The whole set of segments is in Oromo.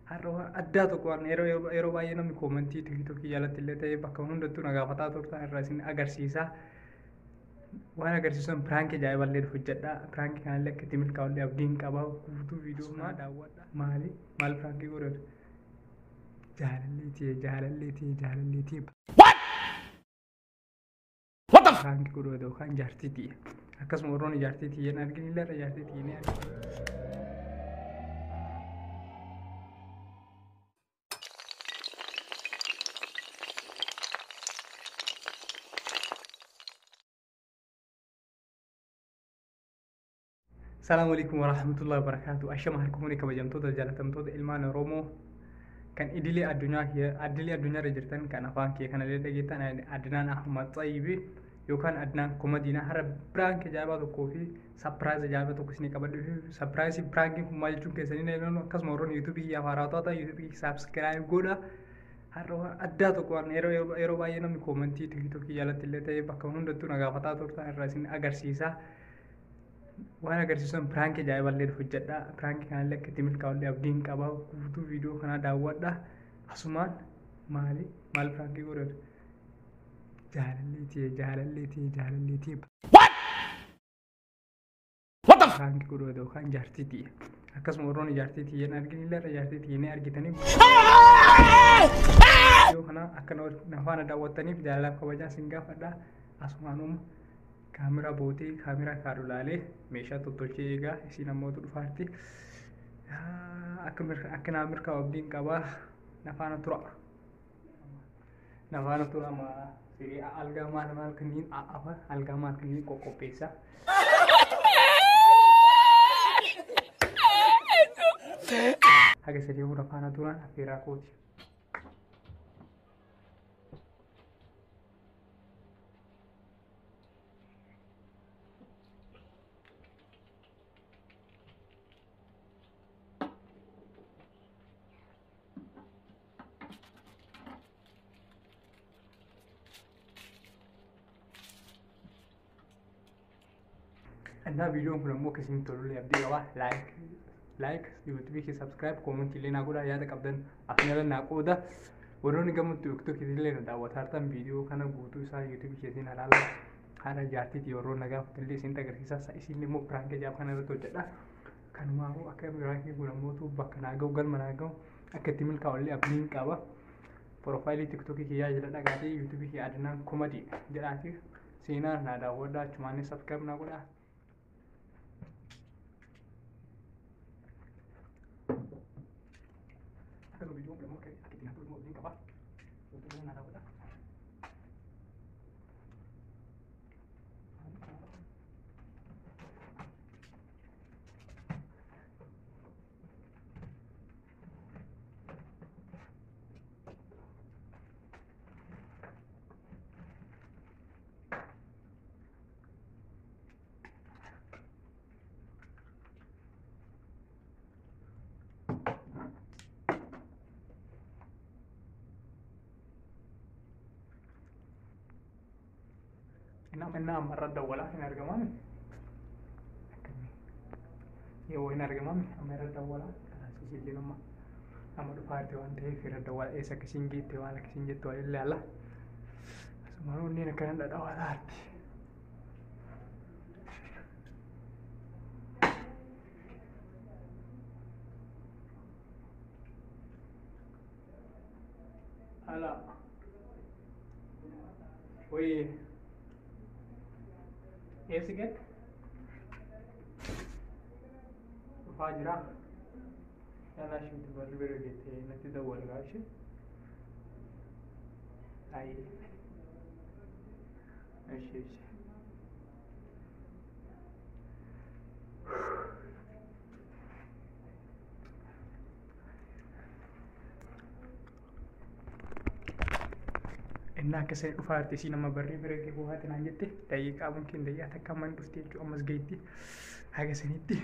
Har'a waan addaa tokko waan yeroo baay'ee namni koomentii TikTokii jalatti illee ta'ee bakka hundattuu na gaafataa turtan irraa isin agarsiisa. Waan agarsiisan piraankii ajaa'iballee hojjedha. Piraankii kanallee akka itti milkaa'ullee abdiin qaba. Guutuu viidiyoo kana daawwadha. Maali? Maal piraankii godhatu? Jaalallee tiyya, jaalallee tiyya, jaalallee tiyya. What the f? Piraankii godhatu yookaan jaartii tiyya. Akkasuma warroonni jaartii tiyya hin argin illee irra jaartii tiyya ni argina. Salaamu alaikum warahmatullahi wabarakatuh. Ashama harka kabajamtoota, jaalatamtoota ilmaan Oromoo kan idilee addunyaa, idilee addunyaarra jirtan, kan afaan kee kanallee dhageettan, Adnaan Ahmad Xayyibi yookaan Adnaan Komadiina har'a piraank ajaa'ibaa tokkoo fi surprise ajaa'ibaa tokko isinii qabadhu fi surprise piraankiin kun maal jechuun keessanii na ilaalu. Akkasuma warroonni yuutuubii kiyyaaf haaraa taatan yuutuubii subscribe godha. Har'a waan addaa tokko waan yeroo baay'ee namni koomentii TikTokii jalatti illee ta'ee bakka hundattuu na gaafataa turtan irraa isin agarsiisa. Waan agarsiisan piraankii ajaa'iballee hojjedha. Piraankii kanallee akka itti milkaa'ullee abdiin qaba. Guutuu viidiyoo kanaa daawwadha. Asumaan maali? Maal piraankii godhatu? Jaalallee tiyya, jaalallee tiyya, jaalallee tiyya. What? What the f? Piraankii godhatu yookaan jaartii tiyya. Akkasuma warroonni jaartii tiyya hin argin illee irra jaartii tiyya ni argitanii. Viidiyoo kana akka na faana daawwattaniif jaalalaaf kabajaa isin gaafadha. Asumaanuma kaameraa bootee kaameraa kaadhu laalee meeshaa tottolchee eegaa isiin ammootu dhufaarti. Akka naa mirkaa'u abdiin qabaa, na faana tura. Na faana tura. Ma siree, algaa, maal maal kanneen afa, algaa maal kanneen qoqqopheessa. Haga sadii na faana turan affeeraa kooti. እና viidiyoon kun ammoo akkasiin tolullee abdii qaba. Like, like, yuutuubii kee subscribe, koomentii illee naa godhaa, yaada qabdan afnala naa qooda. Warroonni gama TikTokii illee na daawwataa jirtan viidiyoo kana guutuu isaa yuutuubii keetiin ilaala. Haadha jaartiitii warroon na gaafatan illee isin agarsiisa. Isin immoo piraankii ajaa'ib kana irratti hojjedha. Kanumaafuu akka piraankiin kun ammootu bakka naa ga'u, galma naa ga'u, akka itti milkaa'u illee abdiin qaba. Profaayilii TikTokii kiyyaa jala dhagaatee yuutuubii kiyya Adnaan Komadii jedhaati seenaa naa daawwadhaa, achumaanis subscribe naa godhaa. Akkasuma viidiyoon kun immoo akka itti naaf tolu immoo abdiin qaba. Guutuu naa daawwadhaa. Inni amma irra dawwalaa hin argamaami. Yoo hin argamaami amma irra dawwalaa kanaas isillee amma dhufaa jirti waan ta'eef irra dawwalaa, eessa akkasiin geette, waan akkasiin jettu waan ilaalla. Asumaan onneen akkana dhadhawaa taati. Ala. Wayii. Eessi gad? Dhufaa jira. Yaalaa isheetti barri bira geettee natti dawwalgaa ishee. Ayi. Ishi ishi. Innaa akka isheen dhufaa jirti, isiin amma barree bira gahuu haati naan jette, daqiiqaa mungkin daqiiqaa takka amma hin dhufti jechuudha, ammas gahitti. Haga sanitti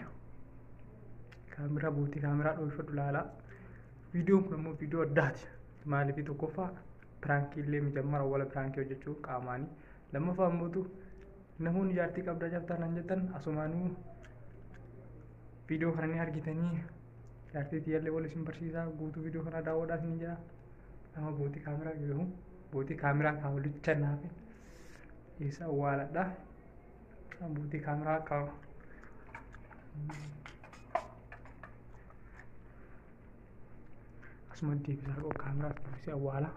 kaameraa bootee kaameraa dhoofadhu laalaa. Viidiyoon kun immoo viidiyoo addaati. Maaliif? Tokkoffaa piraankii illee mijammara wala piraankii hojjechuu qaamaanii. Lammaffaa immoo namoonni jaartii qabdaa jabtaa naan jettan asumaanuu viidiyoo kana ni argitanii. Jaartii tiyyaallee wal isin barsiisaa guutuu viidiyoo kana daawwadhaa isin jedha. Nama bootii kaameraa gahu bootii kaameraa kaawwalichaa naafe eessa awwaaladha. Bootii kaameraa kaawa. Asuma deebisaa qabu kaameraa deebisee awwaala.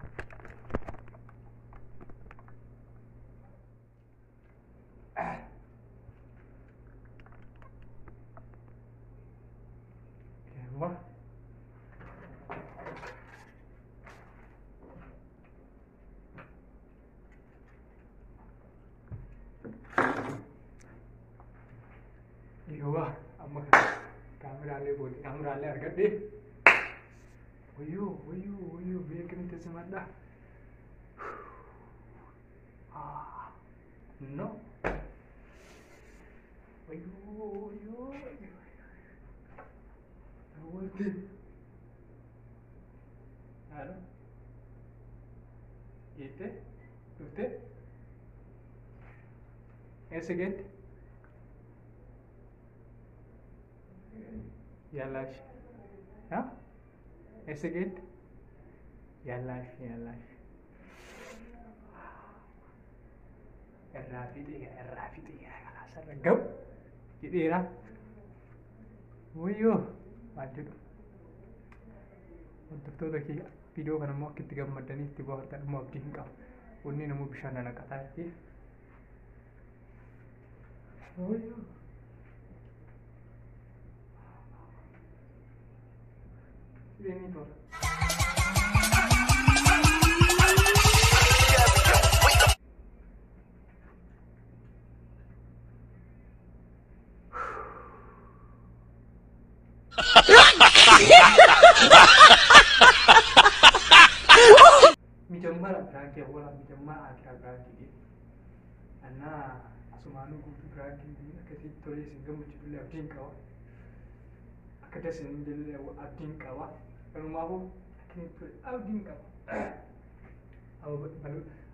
Eewwa. Eewwa amma kaameraalee bootii kaameraalee argadhe. Wayyoo wayyoo wayyoo beekamte simadha. No. Wayyoo wayyoo wayyoo. Awwalti. Haalo. Jettee dhuftee eessa geette? Yallaash. Haa? Eessa geette? Yallaash yallaash. Irraa fixee irraa fixee kalaasarra gahu jedheera. Wayyoo maal jedhu. Hordoftoota kiyya viidiyoo kana immoo akka itti gammaddanii itti bohaartan immoo abdii hin qabu. Onneen immoo bishaan naqataa jirti. Wayyoo. Sideen tola. Mijammara piraankii awwalaa mijammara akiraa piraankii annaa asumaanuu guutuu piraankiin akkasitti tolee isin gammachiisullee abdiin qaba. Akka dasin hin jelle abdiin qaba. Kanumaafuu akkasitti tole abdiin qaba.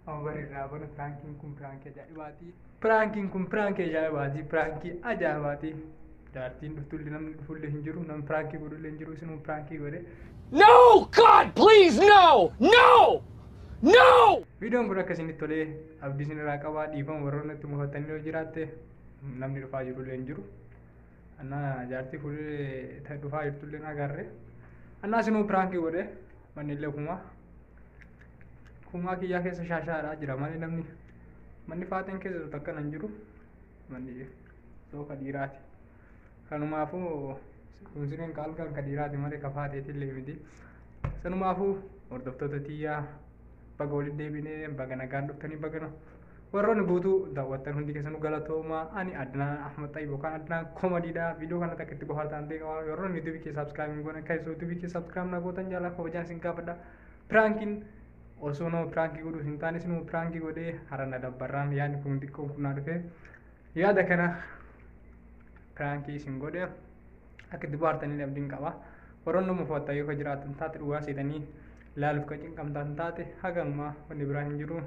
Amma bari irraa bana piraankiin kun piraankii ajaa'ibaati. Piraankiin kun piraankii ajaa'ibaati. Piraankii ajaa'ibaati. Jaartiin dhuftullee namni dhufullee hin jiru namni piraankii godhullee hin jiru isinuu piraankii godhe. No! God, please, no! No! No! Viidiyoon kun akka isinitti tolee abdii isinirraa qabaa dhiifama warroonni itti mufatanii yoo jiraatte namni dhufaa jirullee hin jiru. Annaa jaartii fuudhee dhufaa jirtullee hin agarre. Annaa isinuu piraankii godhe manni illee kumaa. Kumaa kiyyaa keessa shaashaadhaa jira malee namni manni faaxeen keessa jiru akkana hin jiru. Manni sooka dhiiraati. Kanumaafuu kun sireen kaalkaan ka dhiiraati malee ka faaxeetillee miti. Sanumaafuu hordoftoota tiyyaa baga walitti deebinee baga nagaan dhuftanii baga warroonni guutuu daawwattan hundi keessanuu galatoomaa. Ani Adnaan Ahmad Xayyib yookaan Adnaan Komadiidha. Viidiyoo kanatti akka itti bohaartan ta'e qaba. Warroonni yuutuubii kee subscribe hin goone akka yuutuubii kee subscribe na gootan jaalala kabajaan isin gaafadha. Piraankiin osoo nama piraankii godhuuf hin taane isinuu piraankii godhee hara na dabbarraan yaadni kun xiqqoon kun naa dhufe yaada kana piraankii isin godhe akka itti bohaartanii abdiin qaba. Warroonni mufattan yoo jiraatan taate dhugaa seetanii ilaaluuf kan cinqamtan taate hagammaa wanni biraa hin jiru.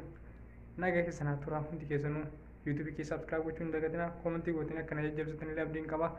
Nagaa keessan haa turaa hundi keessanuu yuutuubii kee subscribe gochuu hin dagatinaa koomentii gootanii akkana jajjabsatanii abdiin qaba.